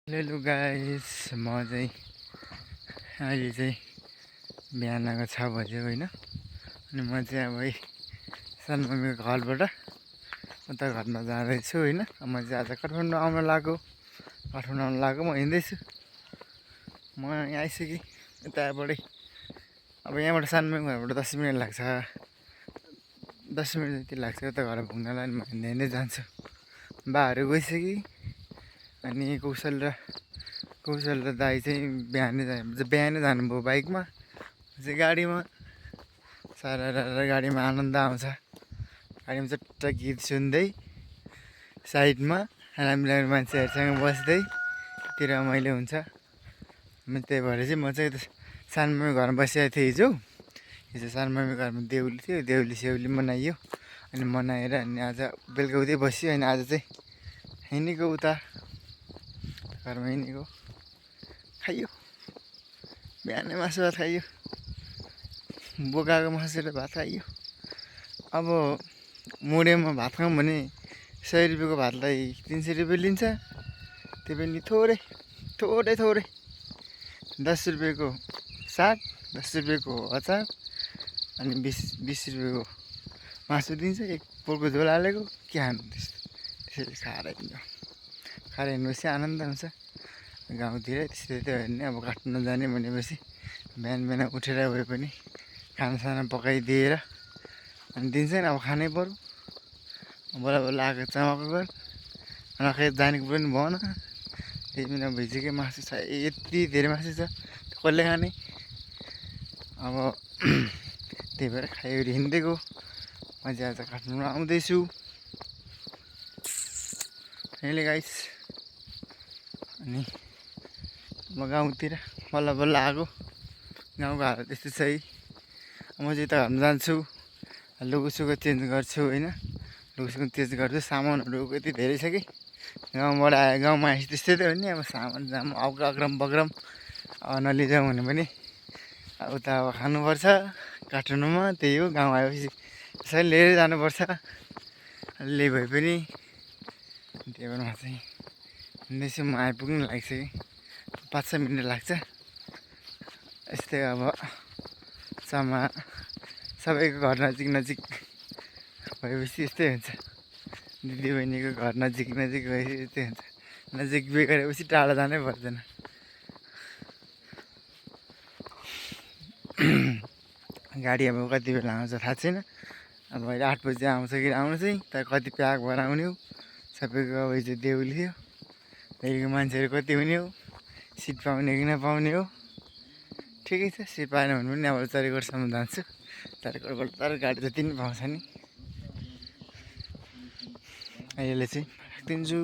Hello guys, म चाहिँ अहिले चाहिँ बिहानको 6 बज्यो होइन। अनि म चाहिँ अब सानमम्मीको घरबाट उता घरमा जाँदैछु होइन। म चाहिँ आज काठमाडौँ आउन लाग्यो म हिँड्दैछु। म यहाँ आइसकेँ यताबाटै। अब यहाँबाट सानमम्मीको घरबाट 10 मिनट लाग्छ, 10 मिनट जति लाग्छ उता घर पुग्नलाई। म हिँड्दै जान्छु। बाहरू गइसकेँ। अनि कौशल र दाइ चाहिँ बिहानै जानुभयो बाइकमा, चाहिँ गाडीमा। सारा गाडीमा आनन्द आउँछ। गाडीमा चट्ट गीत सुन्दै साइडमा राम्रो राम्रो मान्छेहरूसँग बस्दै तिर रमाइलो हुन्छ। त्यही भएर चाहिँ म चाहिँ सानमम्मी घरमा बसिरहेको थिएँ हिजो सानमम्मी घरमा देउली थियो, देउली सेउली मनाइयो। अनि मनाएर अनि आज बेलुका उतै बस्यो। अनि आज चाहिँ हिँडेको उता घरमा हिँडेको खाइयो। बिहानै मासु भात खाइयो, बोकाएको मासु र भात खाइयो। अब मुडेमा भात खाउँ भने 100 रुपियाँको भातलाई 300 रुपियाँ लिन्छ। त्यो पनि थोरै 10 रुपियाँको साग, 10 रुपियाँको अचार अनि 20 रुपियाँको मासु दिन्छ। एक पोलको झोल हालेको के खानु त्यस्तो। त्यसरी खाएर हिँड्नुहोस्, आनन्द हुन्छ। गाउँतिर त्यस्तै हो नि। अब काठमाडौँ जाने भनेपछि बिहान उठेर भए पनि खानासाना पकाइदिएर अनि दिन्छ नि। अब खानै पर्यो। बल्ल आएको चमाएको घर नखाइ जानेको पनि भएन। त्यही पनि भइसक्यो। मासु छ, यति धेरै मासु छ, कसले खाने। अब त्यही भएर खाइवरी हिँडिदिएको। म चाहिँ आज काठमाडौँ आउँदैछु। अहिले गाइस अनि म गाउँतिर बल्ल आएको। गाउँको हालत त्यस्तो छ है। म चाहिँ यता घरमा जान्छु, लुगासुगा चेन्ज गर्छु होइन। लुगासुगा चेन्ज गर्छु। सामानहरू यति धेरै छ कि गाउँबाट गाउँमा आएपछि त्यस्तै त हो नि। अब सामान अग्रम बग्रम नलिजाउँ भने पनि उता अब खानुपर्छ काठमाडौँमा। त्यही हो, गाउँ आएपछि त्यसरी लिएर जानुपर्छ अलि भए पनि। त्यही भएर म चाहिँ हिँड्दैछु। म आइपुग्नु लागिसकेँ, 5-6 मिनट लाग्छ यस्तै। अब सबैको घर नजिक भएपछि यस्तै हुन्छ। दिदीबहिनीको घर नजिक भएपछि यस्तै हुन्छ। नजिक बिहे गरेपछि टाढा जानै पर्दैन। गाडी अब कति बेला आउँछ थाहा छैन। अब अहिले 8 बजी आउँछ कि आउनु चाहिँ, तर कति प्याक भएर आउने हो। सबैको अब हिजो देउली थियो, देउलीको मान्छेहरू कति हुने हो, सिट पाउने कि नपाउने हो। ठिकै छ, सिट पाएन भने पनि अब चरीकोटसम्म जान्छु। चरीकोटबाट तर गाडी जति पनि पाउँछ नि। अहिले चाहिँ राखिदिन्छु।